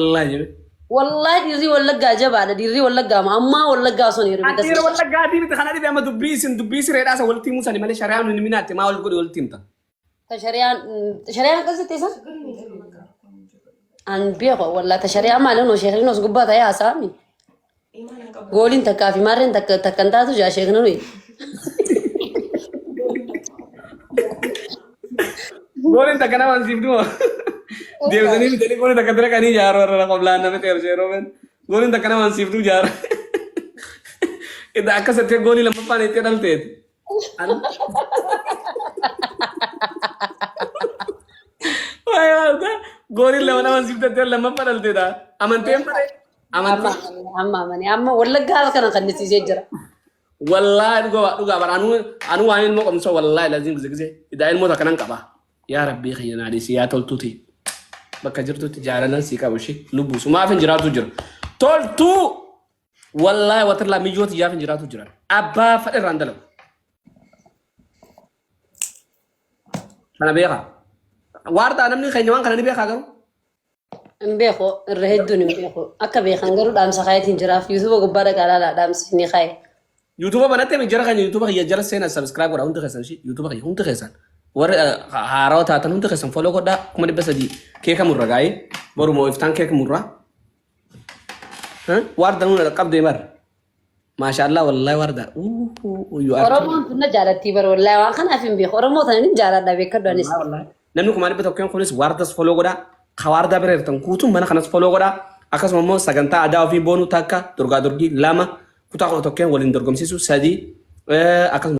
Wallaahi jedhe. Wallaahi dhiirri wallaggaa jabaadha. Dhiirri wallaggaa ma ammaa wallaggaa osoo hin heerumin An dhiira tas. wallaggaa miti kana dhibe amma dubbii isin dubbii sireedhaa isa walitti himuu sani malee shari'aan hin minaatti maa wal godhi walitti himta. Ta shari'aan shari'aan akkas jettee san? An beeku wallaahi ta shari'aa maali noo sheekni nos gubbaa ta'ee haasa'ami. Gooliin takkaa fi maarreen takka takka hin taatu jaa sheekni nuyi. Gooliin takka nama siif dhuma. Deebisanii bitanii goolii takka bira qanii jaaru warra qoblaan nama ta'e yeroo ben. Gooliin takka nama siif dhuu jaaru. Idda akkasitti goolii lammaffaan itti dhalteeti. Waayee waanta gooliin lama nama siif tattee lammaffaa dhalteedha. Amanteen malee. Amma Amanteen. amma amane amma wallaggaa haala kana kan nisiisee jira. Wallaahi dhugaa dhugaa bara anuu anuu waan ilmoo qabnu san wallaahi laziin gise gise idaa ilmoo takka nan qaba. Yaa rabbii kiyya naa dhiisi yaa toltuuti. Bakka jirtutti jaalalan sii qabu ishee lubbuu sumaaf hin jiraatu jira. Toltuu wallaahi watirlaa miyyoo tiyyaaf hin jiraatu jira. Abbaa fadhe irraan dalagu. Kana beekaa. Waardaa namni keenya waan kana ni beekaa garuu. Hin beeku irra hedduun hin beeku. Akka beekan garuu dhaamsa kaayetiin jiraaf. Yuutuuba gubbaa dhaqaa ilaalaa dhaamsi ni kaaye. Yuutuuba banattee mi jara keenya yuutuuba kiyya jala seenaa subscribe godhaa hundi keessan ishii yuutuuba kiyya hundi keessan warri haarawaa taatan hundi keessan follow godhaa 300,000 keeka murra gaa'ee boru moo iftaan keeka murra. Waarda nuun qabdee bar. Maashaallah wallahi warda. You are Oromoon tun na jaalattii bar wallahi waan kanaaf hin beeku. Oromoo tana ni jaaladha beekadhu anis. Namni 100,000 kunis waardas follow godhaa. Ka waardaa bira jirtan guutuun mana kanas follow godhaa. Akkasuma immoo sagantaa aadaa ofii boonuu takka dorgaa dorgii lama kutaa 11 waliin dorgomsiisu sadii akkasuma.